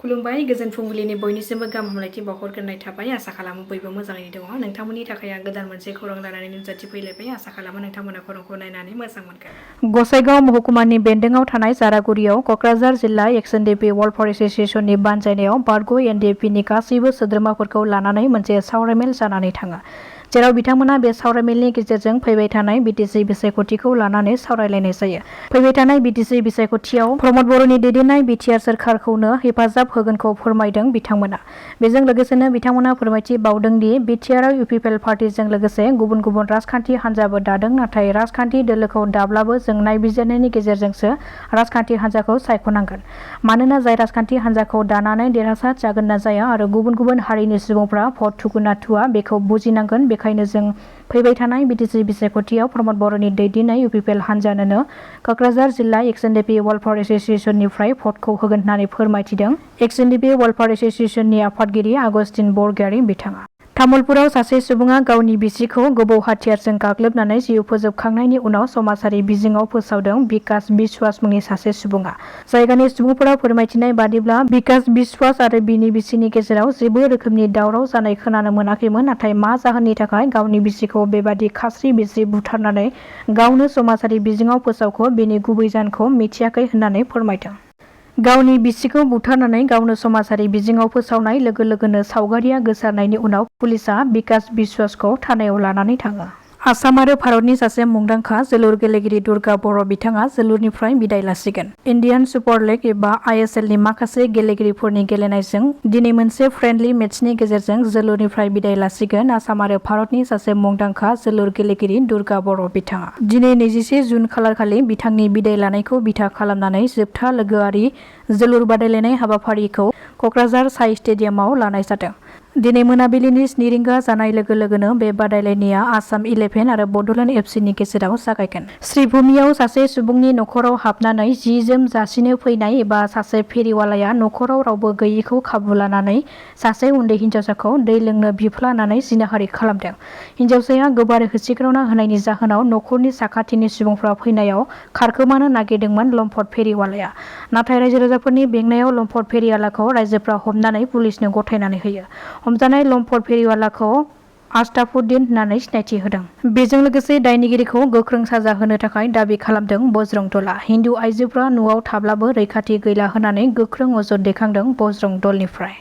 खुलुमबाय गोजोन फुंबिलिनि बयनिसिमबो गाहाम हामलायथि बावहरग्रोनाय थाबाय। आसा खालामो बयबो मोजाङैनो दङ। नोंथांमोननि थाखाय आं गोदान मोनसे खौरां लानानै नुजाथिफैलायबाय। आसा खालामो नोंथांमोना खौरांखौ नायनानै मोजां मोनगोन। गसाइगाव महकुमानि बेन्दोंआव थानाय जारागुरियाव कक्राझार जिल्ला एक्स-एन-डि-पि वेलफेयार एस'सिएशननि बानजायनायाव बारग' एन-डि-पि नि गासैबो सोद्रोमाफोरखौ लानानै मोनसे सावरायमेल जानानै थाङो, जेराव बिथांमोना बे सावरायमेलनि गेजेरजों फैबाय थानाय बिटिसि बिसायख'थिखौ लानानै सावरायलायनाय जायो। फैबाय थानाय बिटिसि बिसायख'थियाव प्रमद बर'नि दैदेननाय बिटिआर सोरखारखौनो हेफाजाब होगोनखौ फोरमायदों बिथांमोना। बेजों लोगोसेनो बिथांमोना फोरमायथि बावदों दि बिटिआर इउपिपिएल पार्टिजों लोगोसे गुबुन गुबुन राजखान्थि हान्जाबो दादों, नाथाय राजखान्थि दोलोखौ दाब्लाबो जों नायबिजिरनायनि गेजेरजोंसो राजखान्थि हान्जाखौ सायख'नांगोन। मानोना जाय राजखान्थि हान्जाखौ दानानै देरहासार जागोन ना जाया आरो गुबुन गुबुन हारिनि सुबुंफ्रा भट थुगोन ना थुआ बेखौ बुजिनांगोन। बेखायनो जों फैबाय थानाय बिटिसि बिसायख'थियाव प्रमद बर'नि दैदेननाय इउपिपिएल हान्जानोनो कक्राझार जिल्ला एक्स-एन-डि-पि वेलफेयार एस'सिएशननिफ्राय भटखौ होगोन होननानै फोरमायथिदों एक्स-एन-डि-पि वेलफेयार एस'सिएशननि आफादगिरि आगस्टिन बरगयारी बिथाङा। तामुलपुराव सासे सुबुङा गावनि बिसिखौ गोबौ हाथियारजों गाग्लोबनानै जिउ फोजोबखांनायनि उनाव समाजारि बिजोङाव फोसावदों बिकास बिश्वास मुंनि सासे सुबुङा। जायगानि सुबुंफोरा फोरमायथिनाय बादिब्ला बिकास बिश्वास आरो बिनि बिसिनि गेजेराव जेबो रोखोमनि दावराव जानाय खोनानो मोनाखैमोन, नाथाय मा जाहोननि थाखाय गावनि बिसिखौ बेबादि खास्रि बिस्रि बुथारनानै गावनो समाजारि बिजोङाव फोसावखो बेनि गुबै जाहोनखौ मिथियाखै होननानै फोरमायदों। गावनि बिसिखौ बुथारनानै गावनो समाजारि बिजोङाव फोसावनाय लोगो लोगोनो सावगारिया गोसारनायनि उनाव पुलिसआ बिकास बिश्वासखौ थानायाव लानानै थाङो। आसाम आरो भारतनि सासे मुंदांखा जोलुर गेलेगिरि दुर्गा बर' बिथाङा जोलुरनिफ्राय बिदाय लासिगोन। इन्डियान सुपार लिग एबा आइएसएलनि माखासे गेलेगिरिफोरनि गेलेनायजों दिनै मोनसे फ्रेन्डलि मेचनि गेजेरजों जोलुरनिफ्राय बिदाय लासिगोन आसाम आरो भारतनि सासे मुंदांखा जोलुर गेलेगिरि दुर्गा बर' बिथाङा। दिनै 21 जुन खालारखालि बिथांनि बिदाय लानायखौ बिथा खालामनानै जोबथा लोगोआरि जोलुर बादायलायनाय हाबाफारिखौ कक्राझार साइ स्टेडियामाव लानाय जादों। दिनै मोनाबिलिनि 7 रिंगा जानाय लोगो लोगोनो बे बादायलायनाया आसाम 11 आरो बड'लेण्ड एफसिनि गेजेराव जागायगोन। श्रीभूमियाव सासे सुबुंनि न'खराव हाबनानै जि जोम जासिनो फैनाय एबा सासे फेरिवालाया न'खराव रावबो गैयैखौ खाबु लानानै सासे उन्दै हिन्जावसाखौ दै लोंनो बिफ्लानानै जिनाहारि खालामदों। हिन्जावसाया गोबार होसिख्रावना होनायनि जाहोनाव न'खरनि साखाथिनि सुबुंफ्रा फैनायाव खारखोमानो नागिरदोंमोन लम्पट फेरिवालाया। नाथाय रायजो-राजाफोरनि बेंनायाव लम्पट फेरिवालाखौ रायजोफ्रा हमनानै पुलिसनो गथायनानै होयो। हमजानाय लम्पट फेरिवालाखौ आस्ताफुद्दिन होननानै सिनायथि होदों। बेजों लोगोसे दायनिगिरिखौ गोख्रों साजा होनो थाखाय दाबि खालामदों बजरं दलआ। हिन्दु आइजोफ्रा न'आव थाब्लाबो रैखाथि गैला होननानै गोख्रों अजद दैखांदों बजरं दलनिफ्राय।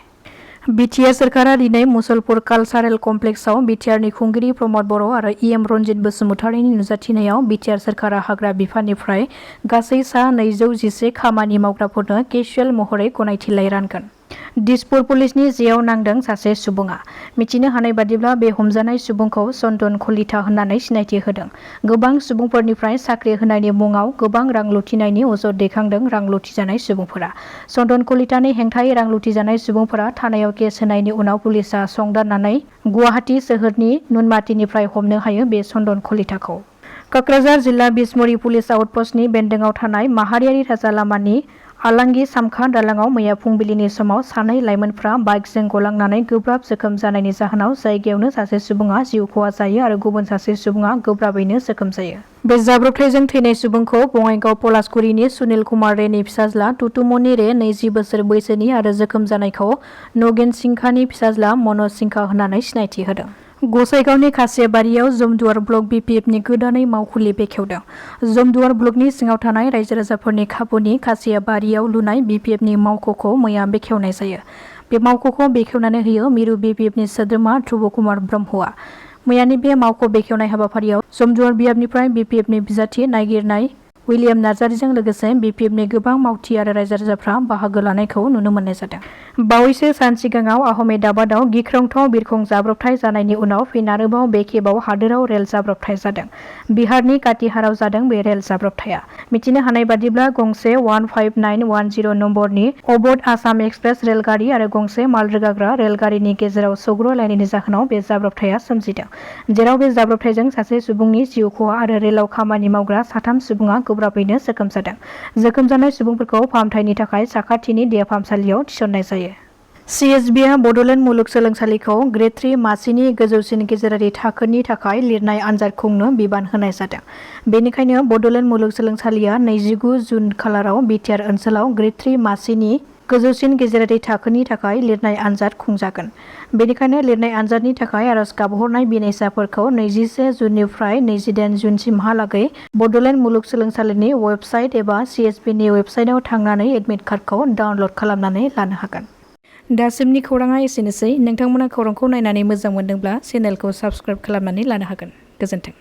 बिटिआर सोरखारा दिनै मुसलपुर कालचारेल कमप्लेक्सआव बिटिआरनि खुंगिरि प्रमद बर' आरो इएम रन्जित बसुमतारीनि नुजाथिनायाव बिटिआर सोरखारा हाग्रा बिफाननिफ्राय गासै सा 211 खामानि मावग्राफोरनो केसुएल महरै गनायथिलाइ रानगोन। दिसपुर पुलिसनि जेयाव नांदों सासे सुबुङा। मिथिनो हानाय बादिब्ला बे हमजानाय सुबुंखौ चन्दन कलिता होननानै सिनायथि होदों। गोबां सुबुंफोरनिफ्राय साख्रि होनायनि मुङाव गोबां रां लुथिनायनि अजद दैखांदों रां लुथिजानाय सुबुंफोरा। चन्दन कलितानि हेंथायै रां लुथिजानाय सुबुंफोरा थानायाव केस होनायनि उनाव पुलिसआ संदाननानै गुवाहाटी सोहोरनि नुनमाथिनिफ्राय हमनो हायो बे चन्दन कलिताखौ। कक्राझार जिल्ला बिसमुरि पुलिस आउटपस्टनि बेन्दोंआव थानाय माहारियारि राजा लामानि आलांगि सामखा दालाङाव मैया फुंबिलिनि समाव सानै लाइमोनफ्रा बाइकजों गलांनानै गोब्राब जोखोम जानायनि जाहोनाव जायगायावनो सासे सुबुङा जिउ खहा जायो आरो गुबुन सासे सुबुङा गोब्राबैनो जोखोम जायो। बे जाब्रबथायजों थैनाय सुबुंखौ बङाइगाव पलासगुरिनि सुनिल कुमार रेनि फिसाज्ला टुटुमनि रे 20 बोसोर बैसोनि आरो जोखोम जानायखौ नगेन सिंघानि फिसाज्ला मनज सिंघा होननानै सिनायथि होदों। गसाइगावनि खासियाबारियाव जमदुवार ब्लक बिपिएफनि गोदानै मावखुलि बेखेवदों। जमदुवार ब्लकनि सिङाव थानाय रायजो-राजाफोरनि खाबुनि खासियाबारियाव लुनाय बिपिएफनि मावख'खौ मैया बेखेवनाय जायो। बे मावख'खौ बेखेवनानै होयो मिरु बिपिएफनि सोद्रोमा ध्रुब कुमार ब्रह्मआ। मैयानि बे मावख' बेखेवनाय हाबाफारियाव जमदुवार बियाबनिफ्राय बिपिएफनि बिजाथि नागिरनाय उइलियाम नार्जारीजों लोगोसे बिपिएफनि गोबां मावथि आरो रायजो-राजाफ्रा बाहागो लानायखौ नुनो मोननाय जादों। बावैसो सान सिगाङाव आहमेदाबादाव गिख्रंथाव बिरखं जाब्रबथाय जानायनि उनाव फिन आरोबाव बे खेबाव हादोराव रेल जाब्रबथाय जादों। बिहारनि काटिहाराव जादों बे रेल जाब्रबथाया। मिथिनो हानाय बादिब्ला गंसे 15910 नम्बरनि अबध आसाम एक्सप्रेस रेलगारि आरो गंसे माल रोगाग्रा रेलगारिनि गेजेराव सौग्रावलायनायनि जाहोनाव बे जाब्रबथाया सोमजिदों, जेराव बे जाब्रबथायजों सासे सुबुंनि जिउ खहा आरो रेलाव खामानि मावग्रा 3 सुबुङा गोब्राबैनो जोखोम जादों। जोखोम जानाय सुबुंफोरखौ फाहामथायनि थाखाय साखाथिनि देहा फाहामसालियाव थिसननाय जायो। सिएसबिआ बड'लेण्ड मुलुगसोलोंसालिखौ ग्रेड 3 मासिनि गोजौसिन गेजेरारि थाखोनि थाखाय लिरनाय आनजाद खुंनो बिबान होनाय जादों। बेनिखायनो बड'लेण्ड मुलुगसोलोंसालिया 29 जुन खालाराव बिटिआर ओनसोलाव ग्रेड 3 मासिनि गोजौसिन गेजेरारि थाखोनि थाखाय लिरनाय आनजाद खुंजागोन। बेनिखायनो लिरनाय आनजादनि थाखाय आरज गाबहरनाय बिनायसाफोरखौ 21 जुननिफ्राय 28 जुनसिमहालागै बड'लेण्ड मुलुगसोलोंसालिनि वेबसाइट एबा CSBनि वेबसाइटआव थांनानै एडमिट कार्डखौ डाउनलड खालामनानै लानो हागोन। दासिमनि खौराङा एसेनोसै। नोंथांमोना खौरांखौ नायनानै मोजां मोनदोंब्ला चेनेलखौ साबस्क्राइब खालामनानै लानो हागोन। गोजोन्थों।